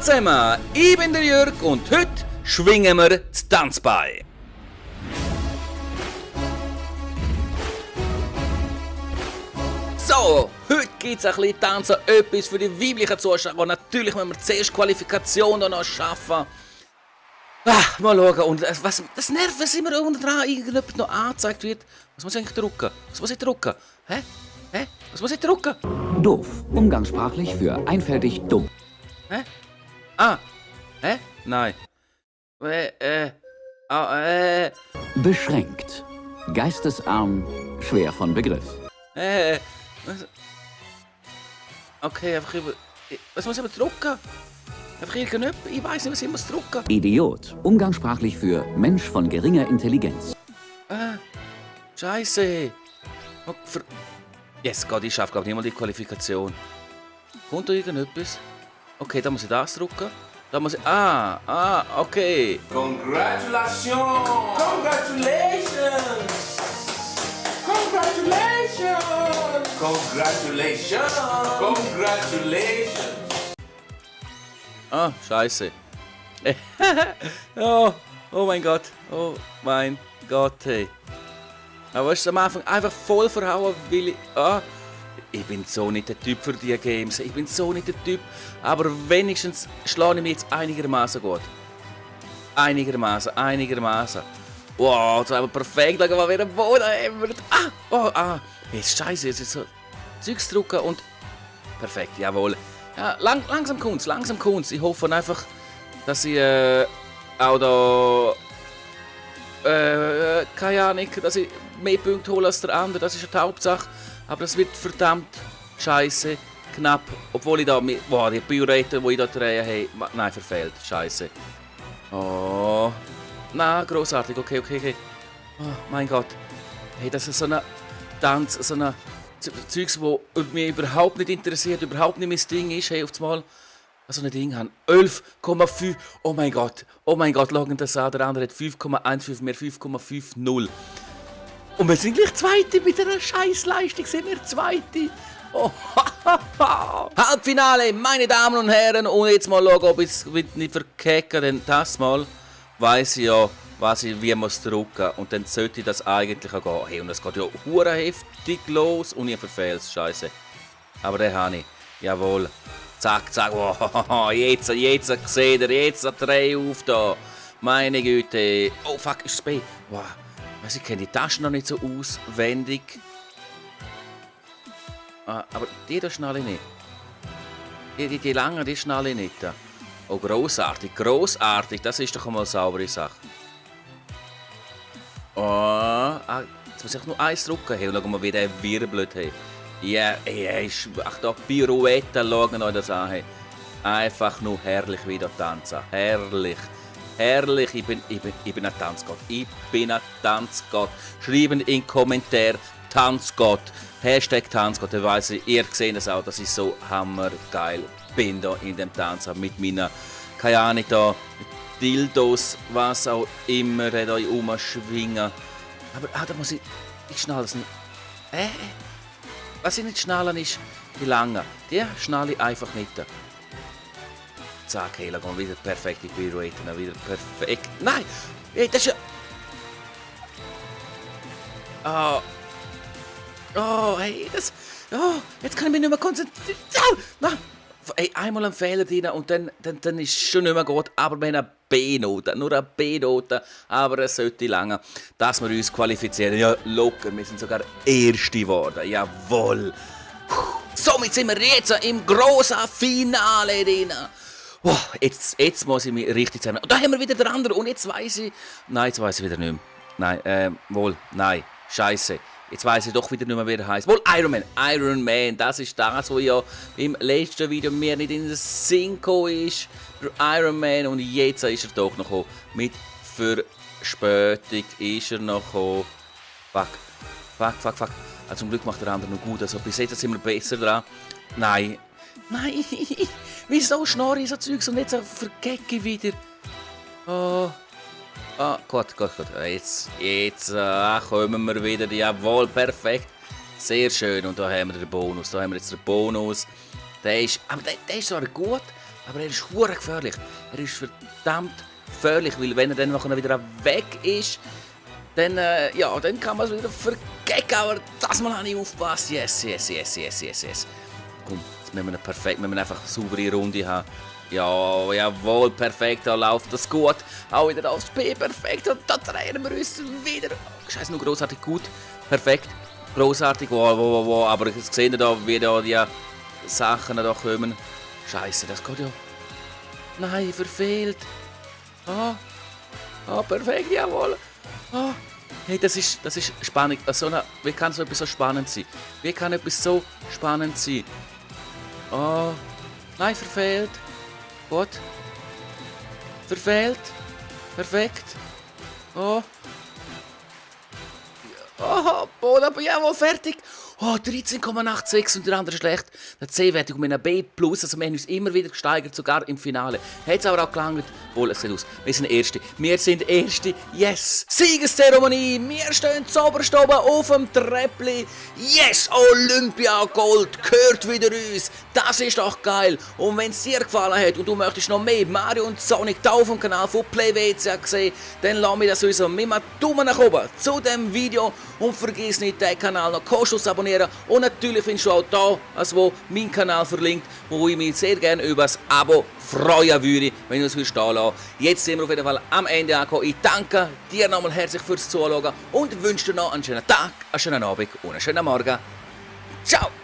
zusammen, ich bin der Jörg und heute schwingen wir das Tanzbein. So, heute gibt es ein bisschen Tanzen, etwas für die weiblichen Zuschauer. Natürlich müssen wir zuerst die Qualifikation noch schaffen. Mal schauen. Und das nervt, wenn immer unten dran irgendjemand noch angezeigt wird. Was muss ich eigentlich drücken? Was muss ich drücken? Hä? Was muss ich drücken? Doof. Umgangssprachlich für einfältig dumm. Hä? Hä? Nein. Beschränkt. Geistesarm. Schwer von Begriff. Okay, einfach über... Was muss ich aber drücken? Einfach irgendetwas? Ich weiß nicht, was ich muss drücken. Idiot. Umgangssprachlich für Mensch von geringer Intelligenz. Scheiße. Yes, Gott, ich schaffe, glaube ich, nicht mal die Qualifikation. Kommt da irgendetwas? Okay, da muss ich das drücken. Da muss ich... okay. Congratulations! Congratulations! Congratulations! Congratulations! Congratulations! Scheiße. Oh mein Gott. Oh mein Gott, hey. Aber weißt du, am Anfang einfach voll verhauen, weil ich bin so nicht der Typ für diese Games. Ich bin so nicht der Typ. Aber wenigstens schlage ich mich jetzt einigermaßen gut. Einigermaßen. Wow, jetzt haben wir perfekt. Schauen wir wieder Boden haben. Jetzt scheiße, jetzt ist so Zeugs drücken und... Perfekt, jawohl. Ja, langsam kommt's. Ich hoffe einfach, dass ich auch da... keine Ahnung, dass ich mehr Punkte hole als der andere. Das ist die Hauptsache. Aber das wird verdammt scheiße knapp. Obwohl ich da... die Pirouette, die ich da drehe, hey... Nein, verfehlt. Scheiße. Oh... Na, großartig, okay. Oh mein Gott. Hey, das ist so ein Tanz, so ein Zeugs, das mich überhaupt nicht interessiert, überhaupt nicht mein Ding ist. Hey, auf einmal so ein Ding haben. 11,5. Oh mein Gott, schauen das an. Der andere hat 5,15, mehr 5,50. Und wir sind gleich Zweite mit einer Scheißleistung, sind wir Zweite. Oh, Halbfinale, meine Damen und Herren. Und jetzt mal schauen, ob ich es nicht verkecke, denn das Mal weiss ich ja, wie man es drücken. Und dann sollte ich das eigentlich auch gehen. Hey, und es geht ja hure heftig los und ich verfehle es. Scheiße. Aber den habe ich. Jawohl. Zack. Wow, jetzt seht ihr, jetzt dreh auf da. Meine Güte. Oh fuck, ist es B. Wow. Ich kenne die Taschen noch nicht so auswendig. Aber die da schnalle ich nicht. Die lange, die schnalle ich nicht. Oh, grossartig. Das ist doch einmal eine saubere Sache. Jetzt muss ich nur eins drücken. Hey, schau mal, wie der wirbelt. Hey. Ja, ach da, Pirouette, schauen euch das an. Hey. Einfach nur herrlich wieder tanzen. Herrlich. Ich bin ein Tanzgott. Schreiben in den Kommentaren Tanzgott. #Tanzgott. Dann weiss ich, ihr seht es auch, dass ich so hammergeil bin da in dem Tanz mit meinen, keine Ahnung, da, Dildos, was auch immer, da umschwingen. Aber da muss ich schnalle es nicht. Was ich nicht schnallen ist, die lange. Die schnalle ich einfach nicht. Zack, hey, da kommen wieder perfekte Pirouetten, wieder perfekt. Nein! Hey, das ist ja... hey, das... jetzt kann ich mich nicht mehr konzentrieren. Ey, einmal ein Fehler drin und dann ist es schon nicht mehr gut. Aber wir haben eine B-Note, nur eine B-Note. Aber es sollte lange, dass wir uns qualifizieren. Ja, locker, wir sind sogar Erste geworden. Jawohl. Somit sind wir jetzt im grossen Finale drin. Wow, jetzt muss ich mich richtig zusammen. Und da haben wir wieder den anderen. Und jetzt weiss ich... Nein, jetzt weiss ich wieder nicht mehr. Nein, Scheiße. Jetzt weiss ich doch wieder nicht mehr, wie er heisst. Wohl, Iron Man, das ist das, was ja im letzten Video mir nicht in den Sinn gekommen ist. Der Iron Man, und jetzt ist er doch noch gekommen. Mit Verspätung ist er noch gekommen. Fuck. Also zum Glück macht der andere noch gut. Also bis jetzt sind wir besser dran. Nein. Wieso schnorre ich so Zeugs und jetzt vergecke ich wieder? Gut. Jetzt kommen wir wieder. Jawohl, perfekt. Sehr schön. Und da haben wir den Bonus. Der ist zwar gut, Aber er ist hure gefährlich. Er ist verdammt gefährlich, weil wenn er dann nachher wieder weg ist, dann, dann kann man es wieder vergessen. Aber das Mal habe ich aufgepasst. Yes. Komm, jetzt müssen wir einfach eine saubere Runde haben. Ja, jawohl, perfekt, da läuft das gut. Auch wieder aufs B, perfekt. Und da drehen wir uns wieder. Scheiße, nur großartig gut. Perfekt, großartig. Wow. Aber jetzt seht ihr da, wie da die Sachen da kommen. Scheiße, das geht ja. Nein, verfehlt. Perfekt, jawohl. Hey, das ist spannend. Wie kann so etwas so spannend sein? Nein, verfehlt. Gut. Verfehlt. Perfekt. Aber jawohl, fertig. 13,86 und der andere schlecht. Der C-Wertung mit einem B+, also wir haben uns immer wieder gesteigert, sogar im Finale. Hat es aber auch gelangt. Wohl, es sieht aus. Wir sind Erste. Yes! Siegeszeremonie. Wir stehen zuoberst oben auf dem Treppli. Yes! Olympia Gold gehört wieder uns. Das ist doch geil. Und wenn es dir gefallen hat und du möchtest noch mehr Mario und Sonic hier auf dem Kanal von PlayWC sehen, dann lass mich das sowieso mit einem Daumen nach oben zu diesem Video und vergiss nicht, den Kanal noch kostenlos abonnieren. Und natürlich findest du auch hier, also meinen Kanal verlinkt, wo ich mich sehr gerne über das Abo freuen würde, wenn du es hier stehen lässt. Jetzt sind wir auf jeden Fall am Ende angekommen. Ich danke dir nochmal herzlich fürs Zuschauen und wünsche dir noch einen schönen Tag, einen schönen Abend und einen schönen Morgen. Ciao!